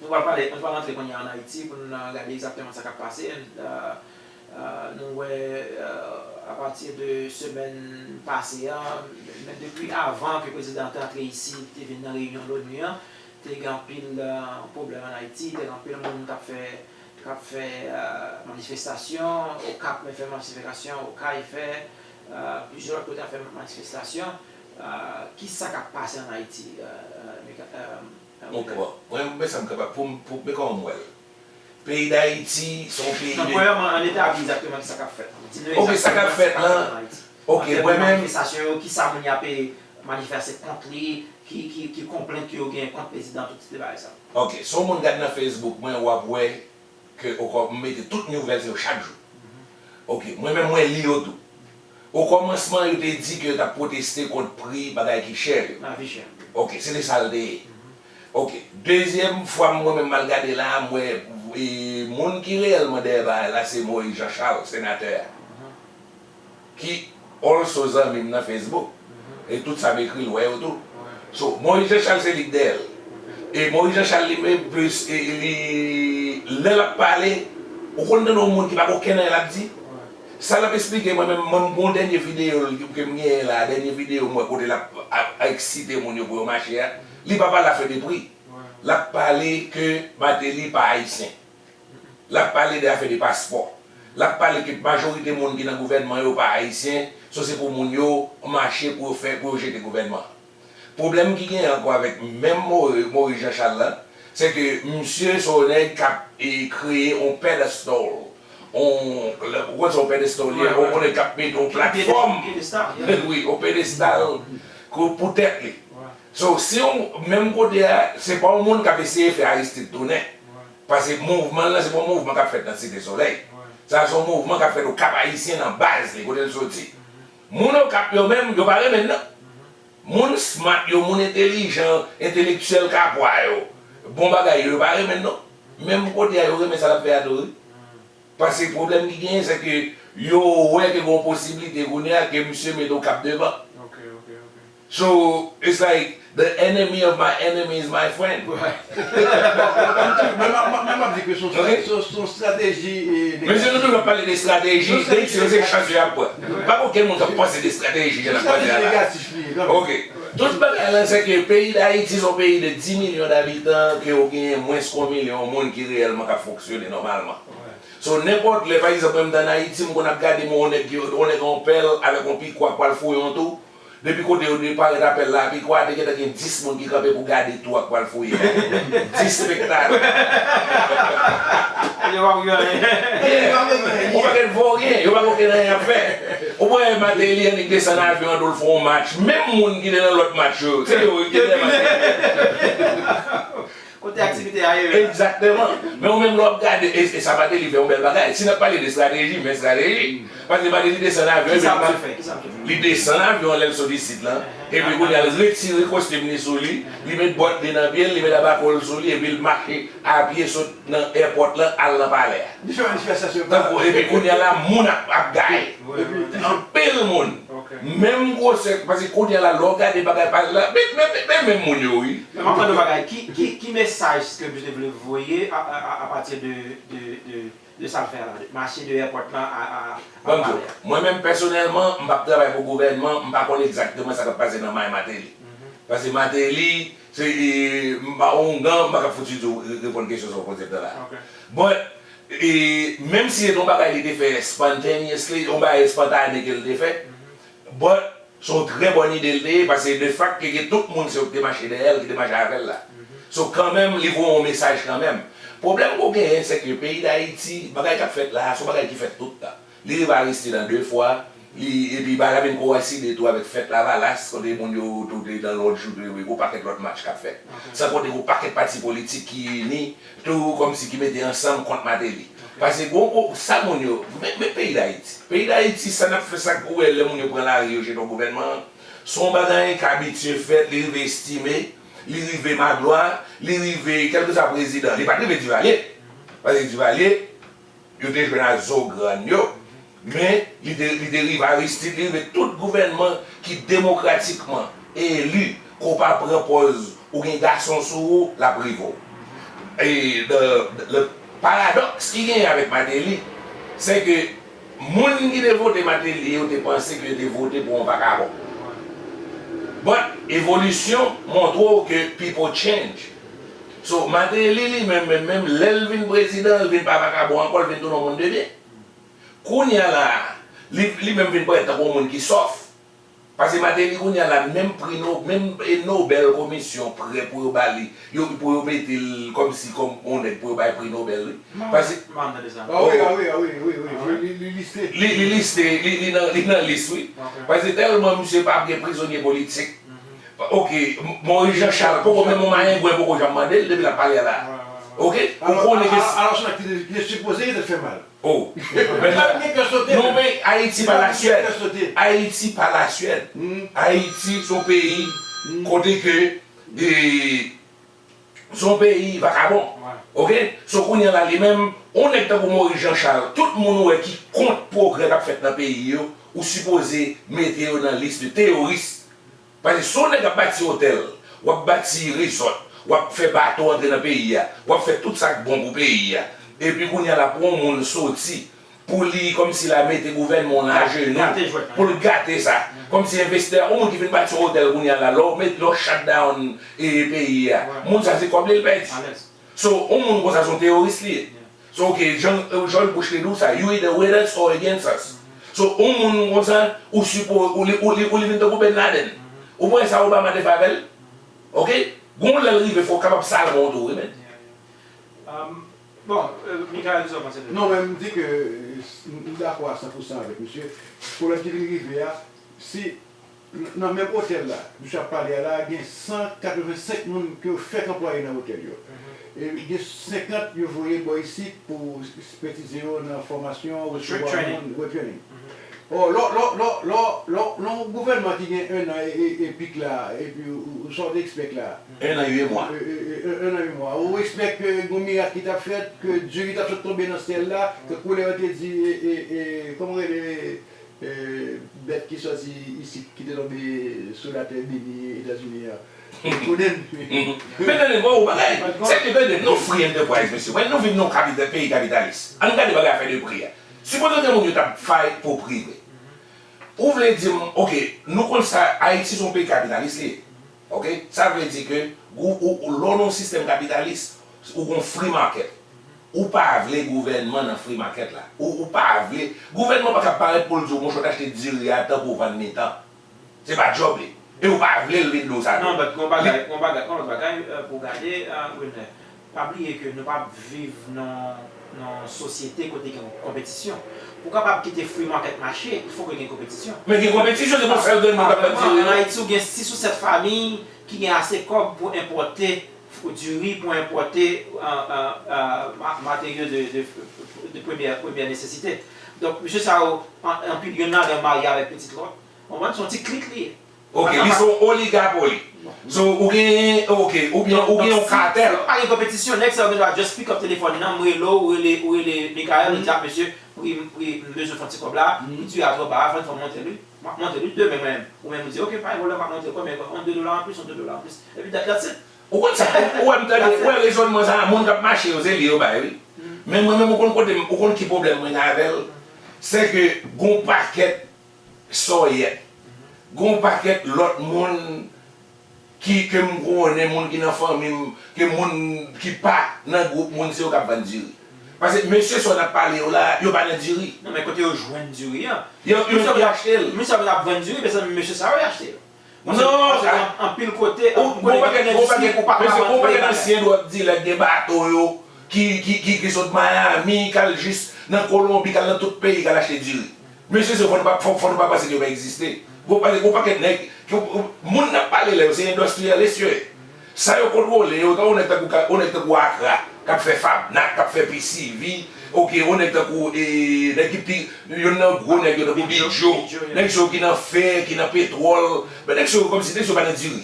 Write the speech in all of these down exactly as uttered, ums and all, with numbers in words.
Nou pral pale, nou pral antre kounye a ann Ayiti pou n gade egzakteman sa k ap pase. Euh, euh, nou wè, euh, apati de semèn pase a, men depi avan ke prezidan an te antre isi, te vin nan reyinyon l'ONU an, te gen anpil, euh, pwoblèm ann Ayiti, te gen anpil moun k ap fè, k ap fè, euh, manifestasyon, Okap, men fè manifestasyon, Okay fè, euh, plizyè lòt kote ap fè manifestasyon. Euh, kisa k ap pase ann Ayiti, euh, euh, Mika-, euh, euh, Bon, Mika? Bon, mwen, mwen sa m kapab, pou m, pou, men kòman m wè l. Peyi Dayiti, se yon peyi Non, de premyèman, ann etabli egzakteman kisa k ap fèt. Di nou Ok, sa k ap egzakteman fèt kisa k ap lan, fèt ann Ayiti. Ok, An tèm mwen de menm, manifestasyon yo, kisa moun y ap manifeste kont li, ki, ki, ki konplent ke yo gen kont prezidan, tout ti bagay sa. Ok, si yon moun gade nan Facebook mwen, w ap wè ke okò, m mete tout nouvèl sa yo chak jou. Ok, mwen menm mwen li yo tou. Okòmansman, yo te di ke yo t ap pwoteste kont pri bagay ki chè yo. Lavi chè. Ok, se te sa l te ye. Ok, dezyèm fwa mwen menm m al gade la, m wè e, moun ki reyèlman dèyè bagay la, se Moïse Jean Charles, senatè a. Ki also zanmi m nan Facebook. E tout sa m ekri l, wè yo tou. So, Moïse Jean Charles se li k dèyè l. E Moïse Jean Charles li menm plis, e, li, lè l ap pale, ou konn tande yon moun ki pa gen okenn anyen l ap di. Sa l ap esplike, mwen menm, mwen m gon dènye videyo l ke m genyen la, dènye videyo m wè kote l ap, ap, ap eksite moun yo pou yo mache a, li pa pale afè de pri. L ap pale ke Martelly pa ayisyen. L ap pale de afè de paspò. L ap pale ke majorite moun ki nan gouvènman yo pa ayisyen, so se pou moun yo mache pou yo fè, pou yo jete gouvènman an. Pwoblèm ki genyen ankò avèk menm Maurice Jean Charles la, se ke misye se yon nèg k ap e, kreye yon pedestal, yon, ou konn sa yon pedestal ye, yon nèg k ap mete yon platfòm, wi, yon pedestal pou tèt li. So, si yon, menm kote a, se pa yon moun k ap eseye fè Aristide tounen. Paske mouvman l lan, se pa yon mouvman k ap fèt nan Site Solèy. Sa a se yon mouvman k ap fèt Okap Ayisyen nan baz li, kote l soti. Moun Okap yo menm, yo pa renmen l non. Moun smart yo, moun entelijan, entelektyèl kapwa yo, bon bagay yo, yo pa renmen l non. Menm kote a, yo renmen sa l ap fè a tou wi. Paske pwoblèm ki genyen, se ke yo wè ke gen yon posiblite kounye a ke misye mete Okap devan. So, it's like, the enemy of my enemy is my friend. Men m ap di ke se yon strateji. Mesye, nou toujou ap pale de estrateji, se chans yo ap pran. Pa gen okenn moun k ap panse de estrateji jan n ap panse a la. Ok. Tout bagay lan se ke peyi Dayiti se yon peyi de dis milyon dabitan, ke ou genyen mwens ke yon milyon moun ki reyèlman k ap fonksyone nòmalman. So, nenpòt lè, pa egzanp, mwen m t ann Ayiti, m konn ap gade yon nèg, yon nèg yon pèl avèk yon pikwa k pral fouye yon twou. Depi kote yo te parèt apèl la, pikwa a te gentan gen dis moun ki kanpe pou gade twou a k pral fouye a. Dis spektatè. Yo pa pou gen anyen. Yon pakèt voryen, yo pa gen okenn anyen y ap fè. Ou wè Martelly annik desann avyon an tou l fè yon match. Menm moun ki te nan lòt match yo, se yo ki te dèyè Martelly. Kote aktivite a ye menm? Egzakteman. Men ou menm lè w ap gade, e, e sa Martelly fè yon bèl bagay. Si n ap pale de estrateji, men estrateji. Paske Martelly desann avyon, Kisa epi misye fè? Kisa misye fè? Li desann avyon lè l sot isit lan. Epi kounye a l retire kostèm li sou li, li met bòt li nan pye l, li met abakò l sou li, epi l mache a pye sot nan èpòt lan al nan palè a. Tankou, epi kounye a la, moun ap, ap gaye. Anpil moun. Menm gwosè, paske kounye a la, lè w gade bagay pa la, men, men, men, men menm moun yo, wi. Men m ap mande yon bagay, ki, ki, ki mesaj ke misye vle voye a, a, a, apati de, de, de, de sa l fè a la, de mache de èpòt lan a, a, a Ban m di w, palè a? Mwen menm pèsonèlman, m p ap travay pou gouvènman, m pa konn egzakteman sa k ap pase nan may Martelly. Paske Martelly, se, e, m pa oungan, m pa ka fouti di w, re-, reponn kesyon sa w poze m nan la. But, e, menm si se te yon bagay li te fè spontaneously, yon bagay espantane ke l te fè, but, se yon trè bòn ide l te ye, paske de facto ke tout moun se yo ki te mache dèyè l, ki te mache avè l la. So, kanmenm, li voye yon mesaj kanmenm. Pwoblèm ke w genyen, se ke peyi Dayiti, bagay k ap fèt la a, se yon bagay ki fèt tout tan. Li rive Aristide an de fwa, li, epi bagay la vin kowanside tou avèk fèt Lavalas, kote moun yo tou te nan lòd jou tou, epi gon pakèt lòt match k ap fèt. San konte gon pakèt pati politik ki ini, tou kòmsi ki mete ansanm kont Martelly. Paske gon, gon, sa moun yo, men, men peyi Dayiti. Peyi Dayiti, sa n ap fè, sa k ou wè lè moun yo pran lari, yo jete yon gouvènman an, se yon bagay k abitye fèt, li rive Estimé, li rive Magloire, li rive, kèlkeswa prezidan. Li pa t rive Duvalier. Paske Duvalier, yo te jwenn a zo grann yo. Men, li te, li te rive Aristide, li rive tout gouvènman ki demokratikman eli, ke w pa pran pòz ou gen gason sou ou, l ap rive w. E the, the paradox ki genyen avèk Martelly, se ke moun ki te vote Martelly, yo te panse ke yo te vote pou yon vakabon. But evolisyon montre w ke people change. So Martelly li menm, menm, menm, lè l vin prezidan, l vin pa vakabon ankò, l vin tounen yon moun de byen. Kounye a la, li, li menm vin parèt tankou yon moun ki soft. Paske Martelly kounye a la, menm pri No, menm e Nobel komisyon prè pou yo ba li, yo, pou yo mete l kòmsi kòm yon nèg pou yo bay pri Nobel, wi. Paske Ah wi, ah wi, ah wi, wi, wi. Li, li, li liste. Li, li liste, li, li nan, li nan lis, wi. Paske tèlman misye pa gen prizonye politik. Ok, Maurice Jean Charles, poko menm yon mayengwen poko janm mande l depi l ap pale a la. Ok? Ou konnen ke alò, alò, se ki te, ki te sipoze gentan fè mal. Oh, men la, non, men Ayiti pa Laswèd. Ayiti pa Laswèd. Ayiti se yon peyi kote ke, e, se yon peyi vakabon. Ok? So, kounye a la, li menm, yon nèg tankou Maurice Jean Charles, tout moun ou wè ki kont pwogrè k ap fèt nan peyi yo, ou sipoze mete yo nan lis de teyoris. Paske si yon nèg ap bati otèl, w ap bati rezòt, w ap fè bato antre nan peyi a, w ap fè tout sa k bon pou peyi a, epi kounye a la pou yon moun soti, pou li kòmsi l a mete gouvènman w nan ajenou, pou l gate sa. Kòmsi envestè, yon moun ki fin bati yon otèl kounye a la, lè w met, lè w shut down e peyi a, moun sa se kòb li l pèdi. So, yon moun konsa se yon teyoris li ye. So, ok, jan, eh, George Bush te di w sa, you either with us or against us. So, yon moun konsa, ou sipo, ou li, ou li, ou li vin tankou Ben Laden. Ou pa wè sa Obama te fè avè l? Ok? Gon lè l rive, fò w kapab salmon tou, wi, men. Bon, Michael, sa w panse de? Non, men m di ke, eh, m dakò a san pousan avèk misye. Pwoblèm ki vin rive a, si Nan menm otèl la, misye ap pale a la, gen san katrevensenk moun ke yo fèk anplwaye nan otèl yo. E gen senkant yo voye bò isit pou ekspertize yo nan fòmasyon, resevwa moun, retraining. Ò, lò, lò, lò, lò, lò, lò yon gouvènman ki gen ennan e, e, e pik la, epi ou, ou, sa w te expect la? Ennan, uit mwa. E, e, e, ennan, uit mwa. Ou expect ke gon mirak ki t ap fèt, ke diri t ap sot tonbe nan syèl la, ke koulè yo te di, e, e, e, kòman rele, E, bèt ki sòti isit, ki te tonbe sou latè beni Etazini an. Konnen. Men tande m, bon, bagay, se ke tande m, nou free enterprise, mesye. Mwen, nou viv nan yon kapita-, peyi kapitalis. Ann gade bagay afè de pri a. Sipoze gen moun yo t ap fight pou pri vre. Ou vle di m, ok, nou konn sa, Ayiti se yon peyi kapitalis li ye. Ok? Sa vle di ke ou, ou, ou, lè w nan yon sistèm kapitalis, ou gon free market. Ou pa vle gouvènman nan free market la. Ou, ou pa vle. Gouvènman pa ka parèt pou l di w, monchè, w t achte diri a tan pou w vann mitan. Se pa djòb li. E ou pa vle l vin di w sa tou. Non, but gon bagay, gon bagay, gon lòt bagay, eh, pou gade, eh, Wilner. Pa bliye ke nou p ap viv nan, nan yon sosyete kote gen konpetisyon. Pou w kapab kite free market mache, il faut ke gen konpetisyon. Men gen konpetisyon, se pou fè grenn moun k ap vann diri yo. An Ayiti, ou gen sis ou sèt fanmi ki gen ase kòb pou enpòte diri, pou enpòte, eh, eh, eh, ma-, materyo de, de, de premyè, premyè nesesite. Donk, mesye sa yo, an-, anpil, yonn ladan yo marye avèk pitit lòt. Ou konprann? Se yon ti klik li ye. Ok, li se yon oligapoli. So, ou gen, ok, oubyen ou gen yon katèl. Si pa gen konpetisyon, nèg sa yo gen dwa just pick up telefòn nan, m rele w, ou rele, ou rele Michael, ou di, "Ah, mesye, m, m, m bezwen fè yon ti kòb la, m di a twò ba, fò n fè m monte l wi. M ap monte l wi, demen mwen menm." Ou menm ou di, "Ok, pa gen pwoblèm, m ap monte l." Konbyen? On de dola anplis, on de dola anplis. Epi that, that's it. Ou konn sa, ou, ou wè m tande, ou wè rezònman sa, moun k ap mache yo, se li yo bay, wi. Men mwen menm, ou konn kote m, ou konn ki pwoblèm mwen gen avè l? Se ke gon pakèt sòyèt. Gon pakèt lòt moun ki, ke m konnen, moun ki nan fanmi m, ke moun ki pa nan gwoup moun, se yo k ap vann diri. Paske mesye sa w ap pale yo la, yo pa nan diri. Non, men kote yo jwenn diri an? Yo, yo, yo achte l. Mesye sa yo ap vann diri, men se menm mesye sa yo achte yo. Non, paske an-, anpil kote, gon pakèt, gon pakèt, mesye, gon pakèt ansyen drug dealer gen bato yo ki, ki, ki, ki sot Miami, k al jis nan Kolonbi, k al nan tout peyi, k al achte diri. Mesye, se fò nou pa, fò, fò nou pa panse ke yo pa egziste. Gon pakèt, gon pakèt nèg, ke, moun n ap pale la yo, se industrialist yo ye. Sa yo kontwole, yo, yon nèg tankou ka, yon nèg tankou Akra, k ap fè Fabnak, k ap fè P C V, ok, yon nèg tankou, e, nèg ki pi, youn nan gwo nèg yo tankou Bidjo, nèg sa yo ki nan fè, ki nan petwòl, men nèg sa yo kòmsi nèg sa yo pa nan diri.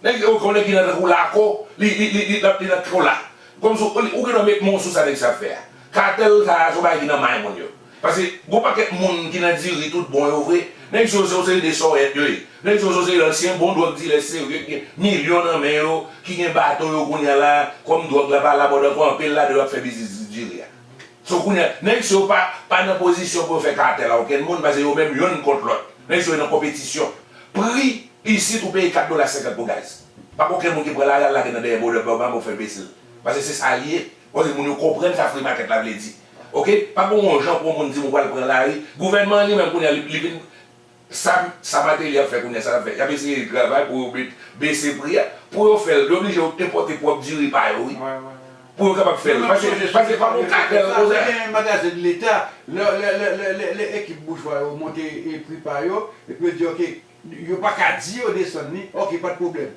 Nèg, ok, yon nèg ki nan tankou Lako, li, li, li, li, li nan Kola. Kòmsi ou, ou gen dwa met men w sou sa nèg sa ap fè a. Katèl sa a, se yon bagay ki nan may moun yo. Paske gon pakèt moun ki nan diri tout bon yo vre, Nèg sa yo se yon seri de sòyèt yo ye. Nèg sa yo se yon seri ansyen bon dwòg dilè serye ki gen milyon nan men yo, ki gen bato yo kounye a la, kòm dwòg la pa labòd ankò, anpil ladan yo ap fè biznis diri a. So kounye a, nèg sa yo pa, pa nan pozisyon pou yo fè katèl a okenn moun, paske yo menm yonn kont lòt. Nèg sa yo nan konpetisyon. Pri isit ou peye kat dola senkant pou gaz. Pa gen okenn moun ki pran lari al lage nan dèyè bòdè pa w pa pou fè enbesil. Paske se sa l ye. Paske moun yo konprann sa free market la vle di. Oke? Pa gen yon jan pou yon moun di m ou pral pran lari. Gouvènman an li menm kounye a li, li vin Sa, sa Martelly ap fè kounye a, sa l ap fè, y ap eseye travay pou yo met, bese pri a. Pou yo fè l, yo oblije enpòte pwòp diri pa yo, wi. Pou yo kapab fè l. Paske, paske pa gon katèl konsa. Gen magazen de Leta, lè, lè, lè, lè, lè, lè ekip boujwa yo monte e pri pa yo, epi yo di, oke, yo pa ka di yo desann li, oke, pa de pwoblèm.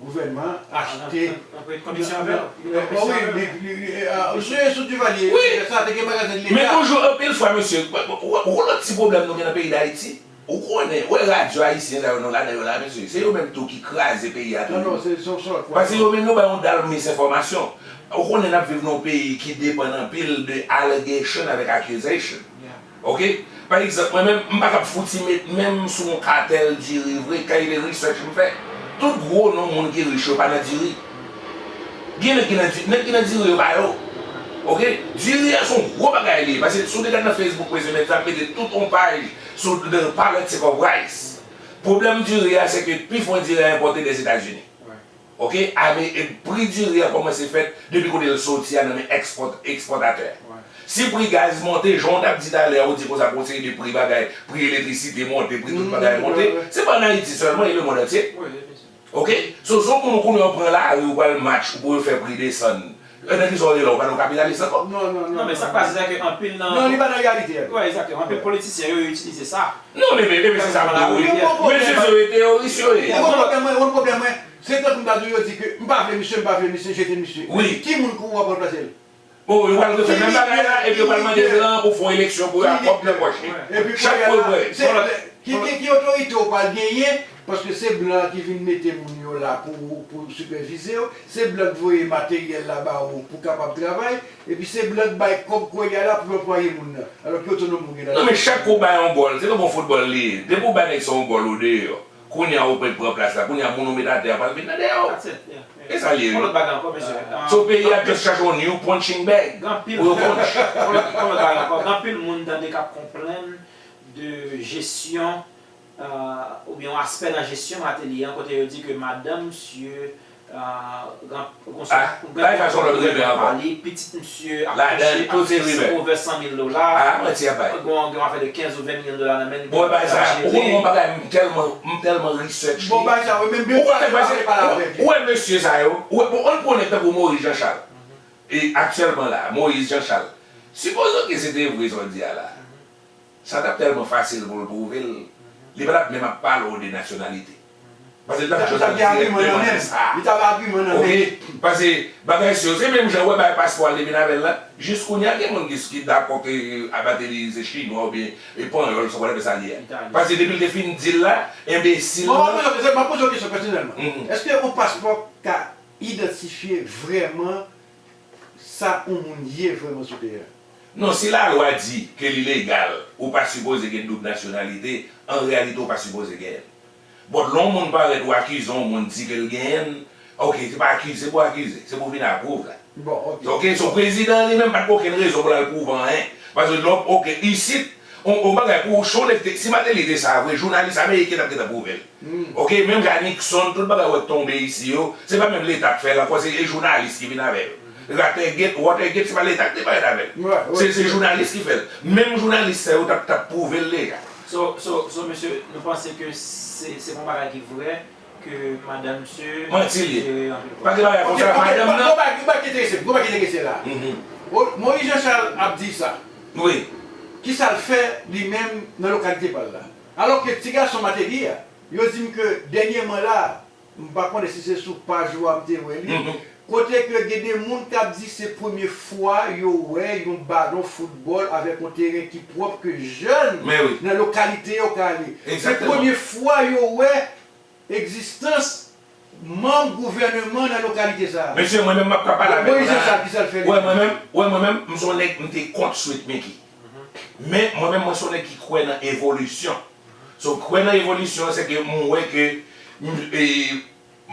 Gouvènman an achte. Antre komisyon avè l. Wi, li, li, li, sou, sou Duvalier, sa te gen magazen de Leta. Men toujou, anpil fwa, mesye, ou, ou, ou lòt ti pwoblèm nou gen nan peyi Dayiti. Ou konnen, ou wè radyo ayisyen sa yo nou ladan yo la, mesye, se yo menm tou ki kraze peyi a tou. Non, non, se, se yon sòt. Paske yo menm yo bay yon dal misenfòmasyon. Ou konnen n ap viv nan yon peyi ki depann anpil de allegation avèk accusation. Oke? Pa egzanp, mwen menm, m pa t ap fouti met men m sou yon katèl diri vre, kalite research m fè. Tout gwo non moun ki rich yo pa nan diri. Gen nèg ki nan di-, nèg ki nan diri yo pa yo. Oke? Diri a se yon gwo bagay li ye. Paske si w te gade nan Facebook, mesye, nèg sa ap mete tout yon paj sou the politics of rice. Pwoblèm diri a, se ke pifò diri a enpòte Dèzetazini. Oke? Ame, e, pri diri a kòmanse fèt depi kote l soti a nan men ekspòt-, ekspòtatè. Si pri gaz monte, jan w t ap di talè a, ou di konsa pou yon seri de pri bagay, pri elektrisite monte, pri tout bagay monte, se pa an Ayiti sèlman, e lemonn antye. Oke? So, se yon moun ou konnen w pran lari, ou pral match, ou pou yo fè pri desann. E nan kisa w ye la, ou pa nan kapitalis ankò? Non, non, non. Non, men sa k pase, se ke anpil nan. Non, li pa nan reyalite a. Wi, egzakteman. Anpil politisyen, yo, yo itilize sa. Non, men, men, men, se sa m di w, wi. Mesye sa yo, teyoris yo ye. Ou konn pwoblèm mwen, ou konn pwoblèm mwen. Se tankou m ta di w, yo di ke m pa vle misye, m pa vle misye, jete misye. Wi. Ki moun ki w ap ranplase l? Bon, yo pral refè menm bagay la, epi yo pral mande blan pou fè yon eleksyon pou yo ak kòb nan pòch li. Chak pwogrè. Ki, ki, ki otorite w pral genyen? Paske se blan ki vin mete moun yo la pou, pou sipèvize w, se blan k voye materyèl la ba ou pou kapab travay, epi se blan k bay kòb kwè a la pou anplwaye moun nan. Alò ki otonomi w gen la? Non, men chak kou w bay yon gòl, se tankou yon foutbòl li ye. Depi w bay nèg sa yon gòl, ou deyò. Kounye a ou pèt pran plas la. Kounye a moun ou met atè a pral vin nan dèyè w. E sa l ye wi. Yon lòt bagay ankò, mesye. So peyi a just chache yon new punching bag pou yo punch. Yon lòt, yon lòt bagay ankò. Gen anpil moun tande k ap konplenn de jesyon, euh, oubyen yon aspè nan jesyon Martelly an, kote yo di ke madanm misye, euh, gen yon seri de pwoblèm nan pale, pitit misye ap kouche ak plis over san mil dola. Gen, gen yon afè de kenz ou ven mil dola nan men li pou l jere. Ou konnen yon bagay, m tèlman, m tèlman research li. Ou konnen, paske, ou wè mesye sa yo, ou wè, bon, ann pran yon nèg tankou Moïse Jean Charles. E aktyèlman la, Moïse Jean Charles. Sipoze ke se te vre sa w di a la. Sa t ap tèlman fasil pou l pwouve l. Li pa t ap menm ap pale w de nasyonalite. Paske l t ap jwenn direkteman nan sa. Li t ap agiman nan men. Oke? Paske bagay sa yo, se menm jan w wè bagay paspò a te vin avè l la. Jis kounye a, gen moun ki, ki dakò ke Martelly se chinwa oubyen epanyòl, sa whatever sa l ye a. Paske depi l te fin di l la, enbesil lan. Bon, m ap poze w kesyon, m ap poze w kesyon pèsonèlman. Èske yon paspò ka idantifye vrèman sa yon moun ye vrèman sou tè a? Non, si lalwa di ke li legal, ou pa sipoze gen doub nasyonalite, an reyalite ou pa sipoze genyen l. But lè yon moun parèt ou akize yon moun di ke l genyen l, oke, se pa akize pou akize, se pou vin apwouv la. Bon, oke. Oke, so prezidan an li menm pa t gen okenn rezon pou l al pwouve anyen. Paske lè w, oke, isit, yon, yon bagay pou w, si yon nèg te, si Martelly te sa vre, jounalis ameriken t ap gentan pwouve l. Oke, menm jan Nixon, tout bagay ou wè k tonbe isi yo, se pa menm Leta k fè l ankò, se, e jounalis ki vin avè yo. Watergate, Watergate, se pa Leta ki te parèt avè l. Se, se jounalis ki fè l. Menm jounalis sa yo t ap, t ap pwouve l deja. So, so, so, mesye, nou panse ke se, se pa yon bagay ki vrè, ke madanm misye jere anpil kòb? Manti l ye. Pa gen bagay konsa, madanm nan. Gon bagay, gon bagay ki enterese m, gon bagay ki enterese la. Moïse Jean Charles ap di sa. Wi. Kisa l fè li menm nan lokalite pa l la? Alò ke ti gason Martelly a, yo di m ke dènyèman la, m pa konnen si se sou paj ou a m te wè li, kote ke gen de moun k ap di se premye fwa yo wè yon balon foutbòl avèk yon teren ki pwòp ke jèn nan lokalite yo ka ale. Se premye fwa yo wè egzistans manm gouvèneman nan lokalite sa a. Mesye, mwen menm m ap ka pale avè w la. Wè mwen menm, wè mwen menm, m se yon nèg, m te kont Sweet Micky. Men, mwen menm, mwen se yon nèg ki kwè nan evolisyon. So, kwè nan evolisyon, se ke m wè ke m- e,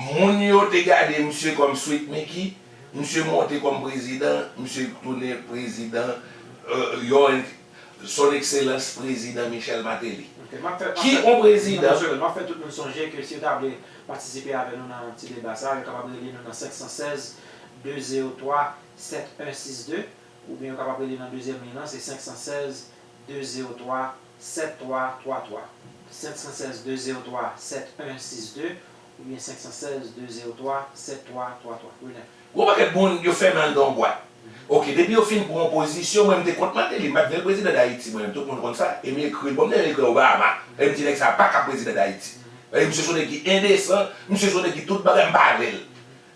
moun yo te gade misye kòm Sweet Micky, misye monte kòm prezidan, misye tounen prezidan, euh, Your Son Excellence Prezidan Michel Martelly. Ok, m ap fè, m ap Ki fè, yon prezidan. Nan yon segond, m ap fè tout moun sonje ke si yo ta vle patisipe avè nou nan ti deba sa, yo kapab rele nou nan senk san sèz, de zewo twa, sèt en sis de, oubyen yo kapab rele nan dezyèm liy lan, se senk san sèz, de zewo twa, sèt twa twa twa. Senk san sèz, de zewo twa, sèt en sis de, oubyen senk san sèz, de zewo twa, sèt twa twa twa. Renè. Gon pakèt moun, yo fèmen anndan yon bwat. Ok, depi yo fin pran yon pozisyon, mwen, m te kont Martelly, m pa t vle l prezidan Dayiti, mwen, tout moun konn sa. E m ekri l, bon, m te ekri Obama, e m di nèg sa pa kab prezidan Dayiti. E misye se yon nèg ki endesan, misye se yon nèg ki tout bagay, m pa vle l.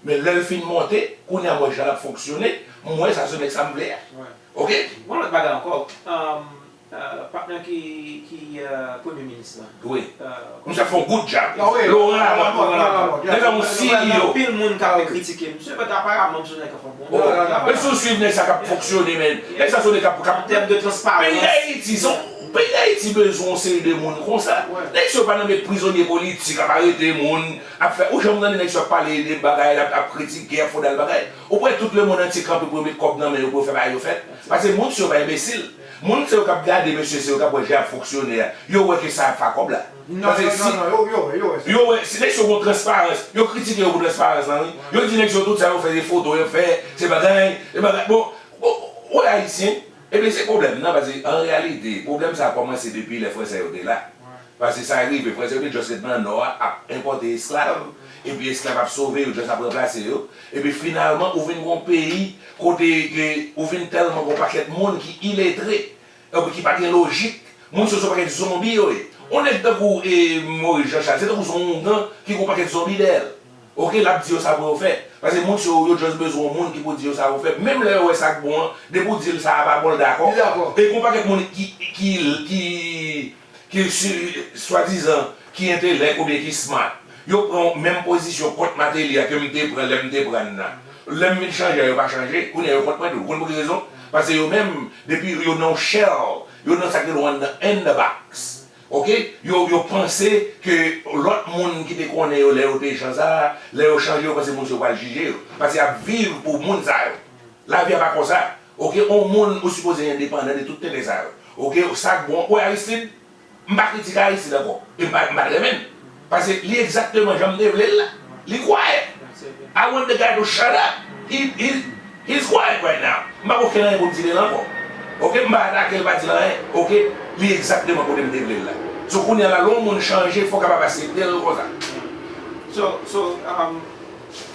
Men lè l fin monte, kounye a m wè jan l ap fonksyone, m wè sa se nèg sa m vle a. Wi. Ok? Gon lòt bagay ankò. Um, uh, patnè ki, ki uh, premye minis lan. Wi. Uh, Misye ap fè yon good job. Ah wi. Laurent Lamothe. Laurent Lamothe. Nèg la yon C E O. Anpil moun k ap kritike misye, men aparaman misye nèg k ap fè yon bon travay. Oh, men si w swiv nèg sa k ap fonksyone, men. Nèg sa se nèg k ap, k ap An tèm de transparans. Peyi Dayiti, se yon, peyi Dayiti bezwen yon seri de moun konsa. Nèg sa yo pa nan met prizonye politik, ap arete moun, ap fè, ou janm tande nèg sa yo ap pale de bagay, ap, ap kritike, ap fè dal bagay. Ou kwè tout lemonn antye kanpe pou yo met kòb nan men yo pou yo fè bagay yo fèt? Paske moun sa yo pa enbesil. Moun sa yo k ap gade mesye sa yo k ap wè jan y ap fonksyone a, yo wè ke sa ap fè kòb la. Non, non, non, non, yo, yo wè, yo wè sa. Yo wè, si nèg sa yo gon transparans, yo kritike yo pou transparans lan, wi. Yo di nèg sa yo tout sa yo fè, se foto yo fè, se bagay, se bagay. Bon, bon, ou wè Ayisyen, ebyen se pwoblèm nan, paske an reyalite, pwoblèm sa a kòmanse depi lè Fransè yo te la. Paske sa rive, Fransè yo te just ret nan Nò a, ap enpòte esklav, epi esklav ap sove yo, just ap ranplase yo. Epi finalman, ou vin gon peyi kote ke ou vin tèlman gon pakèt moun ki iletre, epi ki pa gen lojik. Moun sa yo se yon pakèt zonbi yo ye. Yon nèg tankou e, Maurice Jean Charles, se tankou se yon oungan ki gon pakèt zonbi dèyè l. Ok, l ap di yo sa pou yo fè. Paske moun sa yo, yo just bezwen yon moun ki pou di yo sa pou fè. Menm lè yo wè sa k bon an, depi w di l sa a pa bon, l dakò. Li dakò. E gon pakèt moun ki, ki, ki, ki si, swadizan, ki entelèk oubyen ki smart. Yo pran menm pozisyon kont Martelly a ke m te pran lè m te pran nan. Lè m vin chanje a, yo pa chanje. Kounye a, yo kont mwen tou. Ou konn pou ki rezon? Paske yo menm, depi yo nan yon shell, yo nan sa k rele in the, in the box. Ok? Yo, yo panse ke lòt moun ki te konnen yo lè yo te jan sa a, lè yo chanje, yo panse moun sa yo pral jije yo. Paske y ap viv pou moun sa yo. Lavi a pa konsa. Ok? On moun ou sipoze endepandan de tout tenten sa yo. Ok? Sa k bon, ou wè Aristide? M pa kritike Aristide ankò. E m pa, m pa t renmen l. Paske li egzakteman jan m te vle l la. Li kwaye. I want the guy to shut up. He, he, he's quiet right now. M pa gen okenn anyen pou m di de l ankò. Ok, m pa atake l, pa di l anyen. Ok, li egzakteman kote m te vle l la. So, kounye a la, lè yon moun chanje, fòk w kapab aksepte l konsa. So, so, um,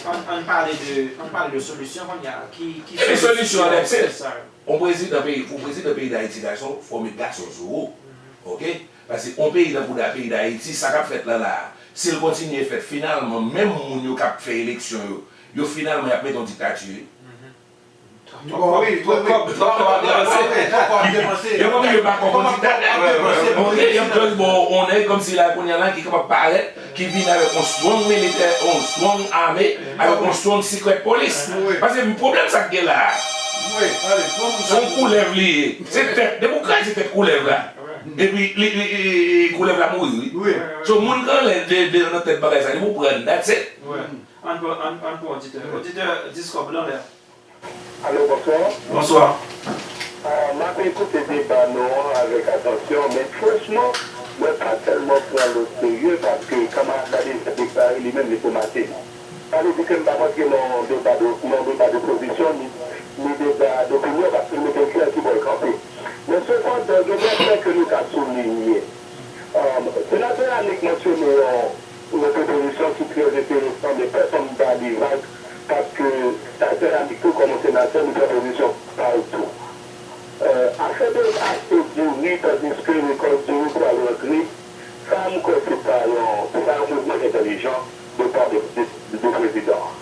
ann, ann pale de, ann pale de solisyon kounye a. Ki, ki solisyon? Ebyen, solisyon an nèt, se yon prezidan peyi, pou prezidan peyi Dayiti, gason, fò w met gason sou ou. Ok? Paske yon peyi tankou da-, peyi Dayiti, sa k ap fèt la la a, si l kontinye fèt, finalman, menm moun yo k ap fè eleksyon yo, yo finalman y ap mete yon diktati, wi. Twòp kòb, twòp kòb, twòp kòb ap depanse. Yo konn yo pa konn diktatè. Ok, y ap just ba w yon nèg kòmsi la kounye a la ki kapab parèt, ki vin avèk yon strong militè, yon strong ame, avèk yon strong secret police. Paske pwoblèm sa k gen la a, se yon koulèv li ye. Se tèt, depi w kraze tèt koulèv la, epi li, li, li, li, koulèv la mouri, wi. So, moun k anlè de, de nan tèt bagay sa, li pou pran, that's it. Ann pran, ann, ann pran oditè. Oditè Discob, w nan lè a. Alo, bonswa. Bonswa. Ah, m ap ekoute deba nou an avèk atansyon, men franchman, mwen pa tèlman pran l oserye paske kanmarad la deja deklare li menm li pou Martelly. Sa vle di ke m pa p antre nan yon deba de, nan yon deba dopozisyon, ni, ni deba dopinyon, paske m mete l klè ki bò l kanpe. Men sepandan, gen de pwen ke nou ka souliye. Ah, senatè Annick mansyone yon, yon pwopozisyon ki trè enteresan, men pèsonn pa li vag, paske senatè Annick tou kòm yon senatè, li pran pozisyon pa l tou. Euh, afè de achte diri, tandiske rekòt diri pral rantre, sa m kwè se pa yon, se pa yon mouvman entèlijan de pa de, de, de prezidan an.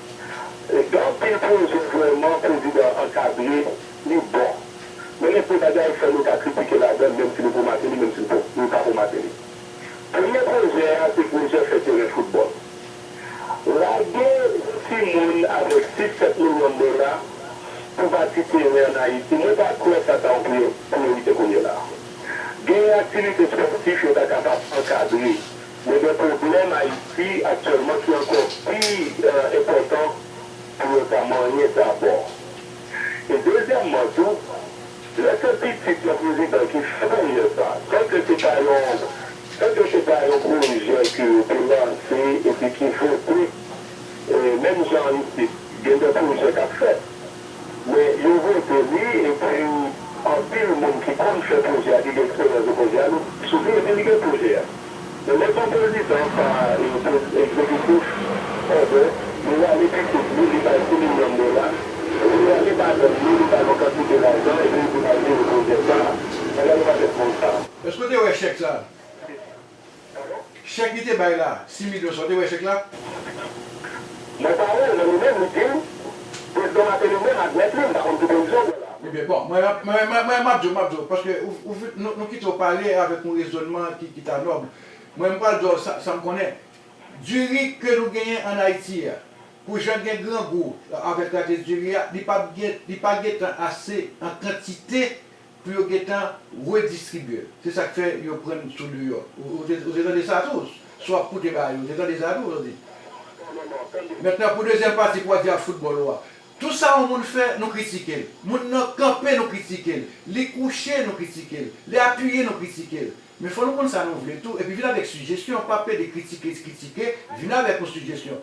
E gen anpil pwojè vrèman prezidan an ankadre, li bon. Men gen de bagay fè nou ka kritike ladan l, menm si nou pou Martelly, menm si nou pou, nou pa pou Martelly. Premye pwojè a, se pwojè fè teren foutbòl. Lage yon timoun avèk sis sèt milyon dola pou bati teren ann Ayiti, mwen pa kwè sa ta yon priyo-, priyorite kounye la a. Gen aktivite espòtif yo ta kapab ankadre, men gen pwoblèm Ayiti aktyèlman ki ankò pi, eh, enpòtan pou yo ta manyen dabò. E dezyèmman tou, lè se pitit yon prezidan ki fè sa, tanke se pa yon, tanke se pa yon pwojè ke yo te lanse epi ki vote, eh, menm jan isit, gen de pwojè k ap fèt. Men yo vote li, epi anpil moun ki konn fè pwojè a, ki gen eksperyans nan pwojè a, nou sou li, epi li gen pwojè a. Men lè se yon prezidan pa, e, pre-, egzekitif, òdè, li rale pitit li, li bay sis milyon dola, li rale madanm li, li bay yon kantite lajan, epi li di l al jere pwojè sa a. Bagay yo pa fèt konsa. Èske w te wè chèk sa a? Chèk li te bay la, sis milyon sa, w te wè chèk la? Mwen pa wè l, men li menm, li di m, prezidan Martelly menm admèt li, m pa konn ki pozisyon l pran la. Ebyen, bon, mwen, mwen, mwen, mwen, m ap di w, m ap di w, paske ou, ou, nou, nou kite w pale avèk yon rezònman ki, ki ta nòb. Mwen, m pral di w sa, sa m konnen. Diri ke nou genyen ann Ayiti a, pou jan gen grangou avèk rate diri a, li p ap gen, li pa gentan ase an kantite pou yo gentan redistribye l. Se sa k fè yo pran l sou deyò. Ou, ou te, ou te tande sa tou? Si w ap koute bagay yo, ou te tande sa tou, Jodi? Mentnan, pou dezyèm pati, pou w di a foutbòl ou a. Tout sa yon moun fè, nou kritike l. Moun nan kanpe, nou kritike l. Li kouche, nou kritike l. Li apiye, nou kritike l. Men fò nou konn sa nou vle tou, epi vin avèk sijesyon, pa pede kritike, kritike, vin avèk yon sijesyon.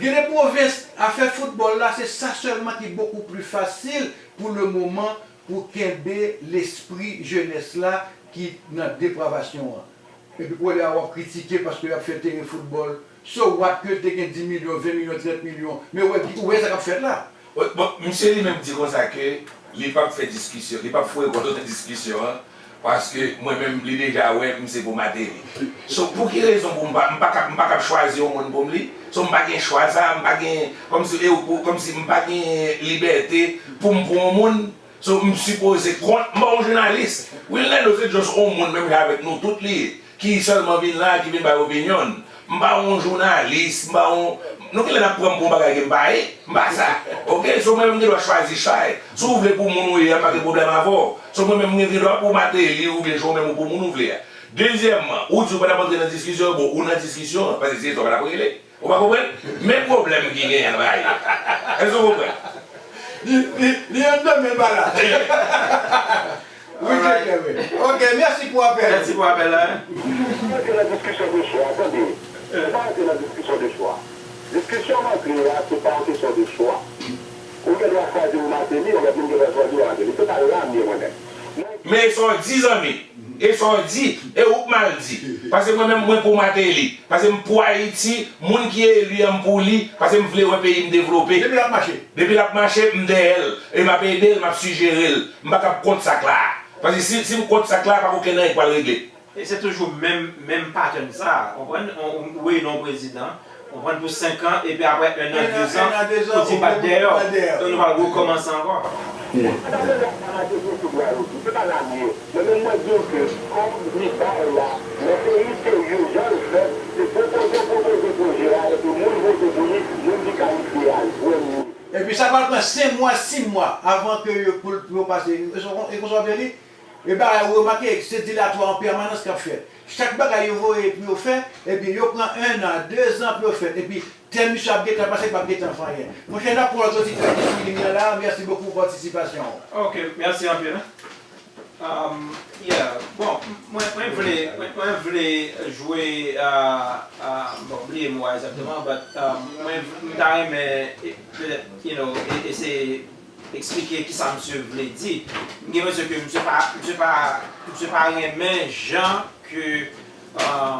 Gen de pwovens, afè foutbòl la, se sa sèlman ki bokou pli fasil pou le moman pou kenbe lespri jenès la ki nan depravasyon an. Epi kounye a w ap kritike paske y ap fè teren foutbòl. So what ke l te gen dis milyon, ven milyon, trant milyon, men ou wè, ou wè sa k ap fèt la. Bon, bon, misye li menm di konsa ke li p ap fè diskisyon, li p ap foure kò l nan diskisyon an, paske mwen menm li deja wè m se pou Martelly. So, pou ki rezon pou m pa, m pa ka, m pa ka chwazi yon moun pou m li? So, m pa gen chwa sa, m pa gen, kòmsi, e, ou, kòmsi m pa gen libète pou m pran yon moun? So, m sipoze kont, m pa yon jounalis. Wilnel se just yon moun menm jan avèk nou tout li ye, ki sèlman vin la, ki vin bay opinyon l. M pa yon jounalis, m pa yon, nou genlè n ap pran m pou yon bagay ke m pa ye, m pa sa. Oke, so mwen menm m gen dwa chwazi chay. Si w vle pou moun ou ye a, m pa gen pwoblèm avè w. So mwen menm m gen dwa pou Martelly oubyen Jovenel ou pou moun ou vle a. Dezyèmman, ou di w pa t ap antre nan diskisyon, bon, ou nan diskisyon an, paske se sa w pa t ap regle. Ou pa konprann? Men pwoblèm ki genyen nan bagay la. Èske w konprann? Li, li, li anndan men l pa la. Wi, se klè, wi. Ok, mèsi pou apèl. Mèsi pou apèl la. Mwen te nan diskisyon de chwa, tande. Mwen pa antre nan diskisyon de chwa. Diskisyon m antre a, se pa yon kesyon de chwa. Ou gen dwa chwazi ou Martelly, yon lòt moun gen dwa chwazi ou Martelly. Se pa la m ye mwen menm. Men sa w di, zanmi. E sa w di, e ou k mal di. Paske mwen menm, mwen pou Martelly. Paske m pou Ayiti, moun ki eli an, m pou li. Paske m vle wè peyi m devlope. Depi l ap mache. Depi l ap mache, m dèyè l. E m ap ede l, m ap sijere l. M pa t ap kont sa k la a. Paske si, si m kont sa k la a, pa gen okenn anyen k pral regle. E se toujou menm, menm pattern sa, konprann? Ou, ou eli yon prezidan, konprann, pou senk an, epi apre enn an, dezan, ou di bat dèyè w. Donk nou pral rekòmanse ankò. Mwen menm mwen di w ke kòm li bay la, nan peyi serye, jan l fèt, se pwopoze, pwopoze pwojè a, epi moun vote pou li, moun ki kalifye a, l pran li. Epi sa pral pran senk mwa, sis mwa, avan ke yo, pou, pou yo pase. E konsa w vle li? E bagay ou remake, se dilatwa an pèmanans k ap fèt. Chak bagay yo voye pou yo fè, ebyen yo pran enn an, dezan pou yo fèt. Epi tè misye ap gentan pase, l p ap gentan fè anyen. Monchè, n ap pran lòt oditè ki sou liy lan la. Mèsi bokou pou patisipasyon w. Ok, mèsi anpil. Um, yeah, bon, mwen, mwen vle, mwen, mwen vle jwe, uh, uh, bon, bliye mo a egzakteman, but, um, mwen, m ta renmen, e, petèt, you know, e, eseye eksplike kisa misye vle di. M gen enpresyon ke misye pa, misye pa, misye pa renmen jan ke, euh,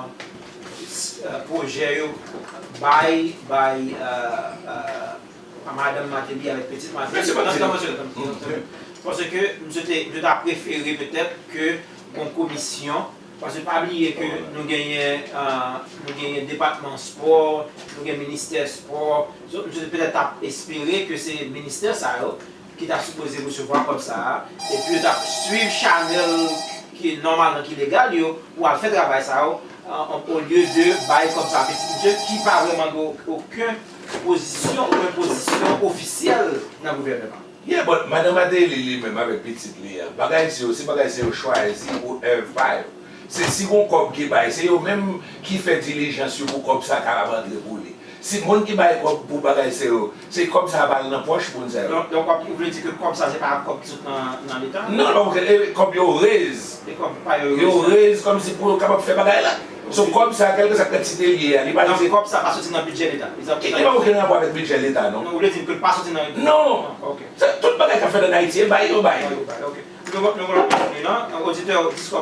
s-, euh, pwojè yo bay, bay, euh, euh, madanm Martelly avèk pitit Martelly. Tann, tann, tann, tann, tann. Paske misye te, misye ta prefere petèt ke gon komisyon. Paske pa bliye ke nou genyen, euh, nou genyen depatman spò, nou gen ministè spò. So, misye te petèt t ap espere ke se ministè sa yo ki ta sipoze resevwa kòb sa a, epi yo t ap swiv chanèl ki nòmalman ki legal yo pou al fè travay sa yo, euh, olye de bay kòb sa a pitit misye ki pa vrèman gen okenn pozisyon, okenn pozisyon ofisyèl nan gouvènman. Yeah, but Madan Martelly li menm avèk pitit li an, bagay se yo, se bagay se yo chwazi pou èv pa yo. Se si gon kòb ki bay, se yo menm ki fè dilijans yo pou kòb sa kapab antre pou li. Si moun ki bay kòb pou bagay se yo, se kòb sa pa al nan pòch moun sa yo. Donk, donk w ap, ou vle di ke kòb sa se pa kòb ki sot nan, nan Leta? Non, non, e kòb yo raise. E kòb pa yo Yo raise kòmsi pou yo kapab fè bagay la. So kòb sa, kèlkeswa kantite li ye a, li pa Donk se kòb sa pa soti nan bidjè Leta? Li sòti Li pa okenn rapò avèk bidjè Leta, non. Non, ou vle di ke l pa soti nan... Non. Ok. Se tout bagay k ap fèt ann Ayiti, e bay yo bay. Ok. Nou nou konn konnen nan oditè yo diskò